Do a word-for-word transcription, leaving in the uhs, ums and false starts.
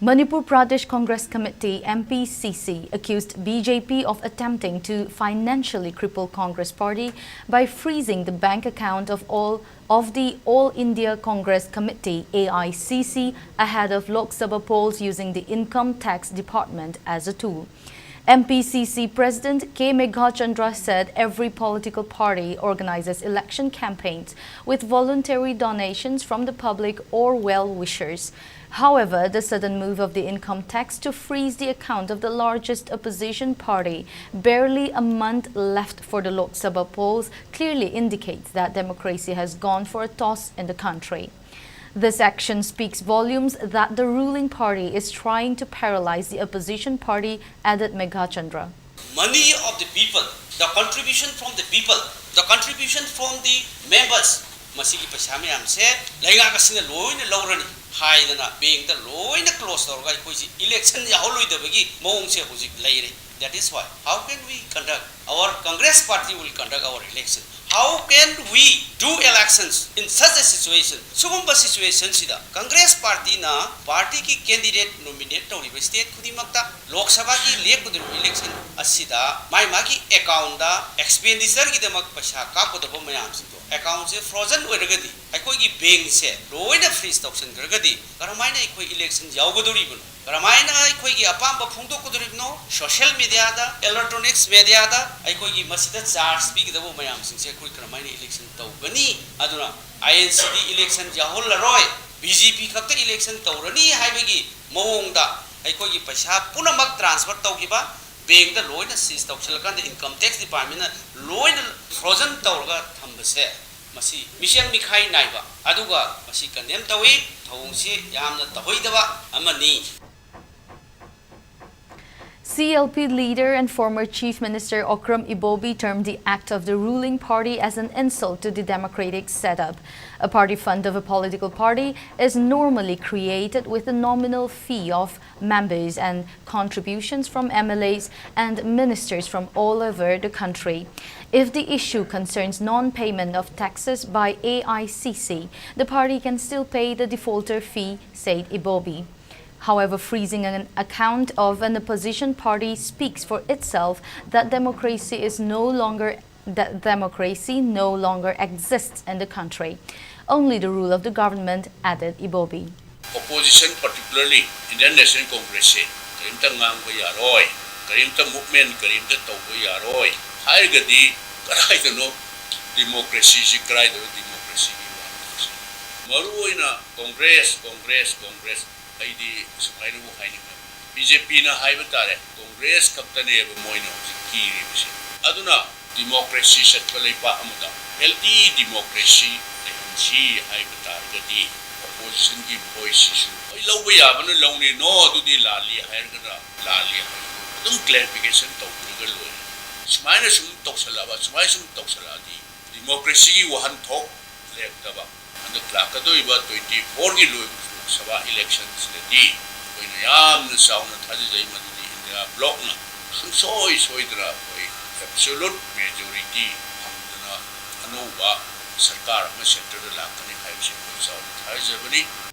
Manipur Pradesh Congress Committee, M P C C, accused B J P of attempting to financially cripple Congress Party by freezing the bank account of all of the All India Congress Committee, A I C C, ahead of Lok Sabha polls using the Income Tax Department as a tool. M P C C President K Meghachandra said every political party organizes election campaigns with voluntary donations from the public or well-wishers. However, the sudden move of the income tax to freeze the account of the largest opposition party, barely a month left for the Lok Sabha polls, clearly indicates that democracy has gone for a toss in the country. This action speaks volumes that the ruling party is trying to paralyze the opposition party, added Meghachandra. Money of the people, the contribution from the people, the contribution from the members, ꯃꯁꯤꯒꯤ ꯄꯩꯁꯥ ꯃꯌꯥꯝꯁꯦ ꯂꯩꯉꯥꯛ ꯑꯁꯤꯅ ꯂꯣꯏꯅ ꯂꯧꯔꯅꯤ ꯍꯥꯏꯗꯅ ꯕꯦꯡꯛꯇ ꯂꯣꯏꯅ ꯀ꯭ꯂꯣꯖ ꯇꯧꯔꯒ ꯑꯩꯈꯣꯏꯁꯤ ꯏꯂꯦꯛꯁꯟ ꯌꯥꯎꯍꯜꯂꯣꯏꯗꯕꯒꯤ ꯃꯑꯣꯡꯁꯦ ꯍꯧꯖꯤꯛ ꯂꯩꯔꯦ. That is why, how can we conduct, our Congress party will conduct our election? How can we do elections in such a situation? ꯁꯤꯒꯨꯝꯕ ꯁꯤꯆꯨꯋꯦꯁꯟꯁꯤꯗ ꯀꯪꯒ꯭ꯔꯦꯁ ꯄꯥꯔꯇꯤꯅ ꯄꯥꯔꯇꯤꯒꯤ ꯀꯦꯟꯗꯤꯗꯦꯠ ꯅꯣꯃꯤꯅꯦꯠ ꯇꯧꯔꯤꯕ ꯁ꯭ꯇꯦꯠ ꯈꯨꯗꯤꯡꯃꯛꯇ ꯂꯣꯛ ꯁꯚꯥꯒꯤ ꯂꯦꯞꯀꯗꯧꯔꯤꯕ ꯏꯂꯦꯛꯁꯟ ꯑꯁꯤꯗ ꯃꯥꯏ ꯃꯥꯒꯤ ꯑꯦꯀꯥꯎꯟꯗ ꯑꯦꯛꯁꯄꯦꯟꯗꯤꯆꯔꯒꯤꯗꯃꯛ ꯄꯩꯁꯥ ꯀꯥꯞꯀꯗꯕ ꯃꯌꯥꯝꯁꯤꯡꯗꯣ ꯑꯦꯀꯥꯎꯟꯁꯦ ꯐ꯭ꯔꯣꯖꯟ ꯑꯣꯏꯔꯒꯗꯤ, ꯑꯩꯈꯣꯏꯒꯤ ꯕꯦꯡꯁꯦ ꯂꯣꯏꯅ ꯐ꯭ꯔꯤꯖ ꯇꯧꯁꯟꯈ꯭ꯔꯒꯗꯤ ꯀꯔꯝꯍꯥꯏꯅ ꯑꯩꯈꯣꯏ ꯏꯂꯦꯛꯁꯟ ꯌꯥꯎꯒꯗꯧꯔꯤꯕꯅꯣ? ꯀꯔꯝꯍꯥꯏꯅ ꯑꯩꯈꯣꯏꯒꯤ ꯑꯄꯥꯝꯕ ꯐꯣꯡꯗꯣꯛꯀꯗꯧꯔꯤꯕꯅꯣ? ꯁꯣꯁꯤꯌꯦꯜ ꯃꯦꯗꯤꯌꯥꯗ, ꯏꯂꯦꯛꯇ꯭ꯔꯣꯅꯤꯛꯁ ꯃꯦꯗꯤꯌꯥꯗ ꯑꯩꯈꯣꯏꯒꯤ ꯃꯁꯤꯗ ꯆꯥꯔꯖ ꯄꯤꯒꯗꯕ ꯃꯌꯥꯝꯁꯤꯡꯁꯦ ꯑꯩꯈꯣꯏ ꯀꯔꯝꯍꯥꯏꯅ ꯏꯂꯦꯛꯁꯟ ꯇꯧꯒꯅꯤ? ꯑꯗꯨꯅ ꯑꯥꯏ ꯑꯦꯟ ꯁꯤꯗꯤ ꯏꯂꯦꯛꯁꯟ ꯌꯥꯎꯍꯜꯂꯔꯣꯏ, ꯕꯤ ꯖꯦ ꯄꯤ ꯈꯛꯇ ꯏꯂꯦꯛꯁꯟ ꯇꯧꯔꯅꯤ ꯍꯥꯏꯕꯒꯤ ꯃꯑꯣꯡꯗ ꯑꯩꯈꯣꯏꯒꯤ ꯄꯩꯁꯥ ꯄꯨꯝꯅꯃꯛ ꯇ꯭ꯔꯥꯟꯁꯐꯔ ꯇꯧꯈꯤꯕ, ꯕꯦꯡꯗ ꯂꯣꯏꯅ ꯁꯤꯖ ꯇꯧꯁꯤꯜꯂꯀꯥꯟꯗ ꯏꯟꯀꯝ ꯇꯦꯛꯁ ꯗꯤꯄꯥꯔꯠꯃꯦꯟꯅ ꯂꯣꯏꯅ ꯐ꯭ꯔꯣꯖꯟ ꯇꯧꯔꯒ ꯊꯝꯕꯁꯦ, ꯃꯁꯤ ꯃꯤꯆꯪ ꯃꯤꯈꯥꯏ ꯅꯥꯏꯕ, ꯑꯗꯨꯒ ꯃꯁꯤ ꯀꯟꯗꯦꯝ ꯇꯧꯏ꯫ ꯊꯧꯑꯣꯡꯁꯤ ꯌꯥꯝꯅ ꯇꯧꯍꯩꯗꯕ ꯑꯃꯅꯤ꯫ C L P leader and former Chief Minister Okram Ibobi termed the act of the ruling party as an insult to the democratic setup. A party fund of a political party is normally created with a nominal fee of members and contributions from M L As and ministers from all over the country. If the issue concerns non-payment of taxes by A I C C, the party can still pay the defaulter fee, said Ibobi. However, freezing an account of an opposition party speaks for itself that democracy is no longer that democracy no longer exists in the country. Only the rule of the government, added Ibobi. Opposition, particularly Indian National Congress ꯁꯦ ꯀꯔꯤꯝꯇ ꯉꯥꯡꯕ ꯌꯥꯔꯣꯏ, ꯀꯔꯤꯝꯇ movement ꯀꯔꯤꯝꯇ ꯇꯧꯕ ꯌꯥꯔꯣꯏ ꯍꯥꯏꯔꯒꯗꯤ ꯀꯗꯥꯏꯗꯅꯣ democracy ꯁꯤ, ꯀꯗꯥꯏꯗꯅꯣ democracy ꯒꯤ ꯋꯥꯍꯟꯊꯣꯛꯁꯦ? ꯃꯔꯨ ꯑꯣꯏꯅ Congress, Congress, Congress, ꯑꯩꯗꯤ ꯁꯨꯃꯥꯏꯅꯕꯨ ꯍꯥꯏꯅꯤꯡꯉꯦ, BJP ꯅ ꯍꯥꯏꯕ ꯇꯥꯔꯦ, Congress ꯈꯛꯇꯅꯦꯕ ꯃꯣꯏꯅ ꯍꯧꯖꯤꯛ ꯀꯤꯔꯤꯕꯁꯦ꯫ ꯑꯗꯨꯅ democracy ꯆꯠꯄ ꯂꯩꯕꯥꯛ ꯑꯃꯗ healthy democracy ꯂꯩꯍꯟꯁꯤ ꯍꯥꯏꯕ ꯇꯥꯔꯒꯗꯤ opposition ꯒꯤ voice ꯁꯤꯁꯨ ꯍꯣꯏ ꯂꯧꯕ ꯌꯥꯕꯅ ꯂꯧꯅꯤ, no ꯑꯗꯨꯗꯤ ꯂꯥꯜꯂꯤ ꯍꯥꯏꯔꯒꯅ ꯂꯥꯜꯂꯤ ꯍꯥꯏꯕꯗꯨ ꯑꯗꯨꯝ clarification ꯇꯧꯔꯒ ꯂꯣꯏꯔꯦ꯫ ꯁꯨꯃꯥꯏꯅ ꯁꯨꯝ ꯇꯧꯁꯜꯂꯛꯑꯕ, ꯁꯨꯃꯥꯏꯅ ꯁꯨꯝ ꯇꯧꯁꯜꯂꯛꯑꯗꯤ democracy ꯒꯤ ꯋꯥꯍꯟꯊꯣꯛ ꯂꯩꯔꯛꯇꯕ꯫ ꯍꯟꯗꯛ ꯂꯥꯛꯀꯗꯧꯔꯤꯕ twenty four ꯒꯤ ꯂꯣꯛ ꯁꯚꯥ election ꯁꯤꯗꯗꯤ ꯑꯩꯈꯣꯏꯅ ꯌꯥꯝꯅ ꯆꯥꯎꯅ ꯊꯥꯖꯖꯩ, ꯃꯗꯨꯗꯤ India bloc ꯅ ꯁꯨꯡꯁꯣꯏ ꯁꯣꯏꯗꯅ ꯑꯩꯈꯣꯏ absolute majority ꯐꯪꯗꯅ ꯑꯅꯧꯕ ꯁꯔꯀꯥꯔ ꯑꯃ centre ꯗ ꯂꯥꯛꯀꯅꯤ ꯍꯥꯏꯕꯁꯤ ꯑꯩꯈꯣꯏ ꯆꯥꯎꯅ ꯊꯥꯖꯕꯅꯤ꯫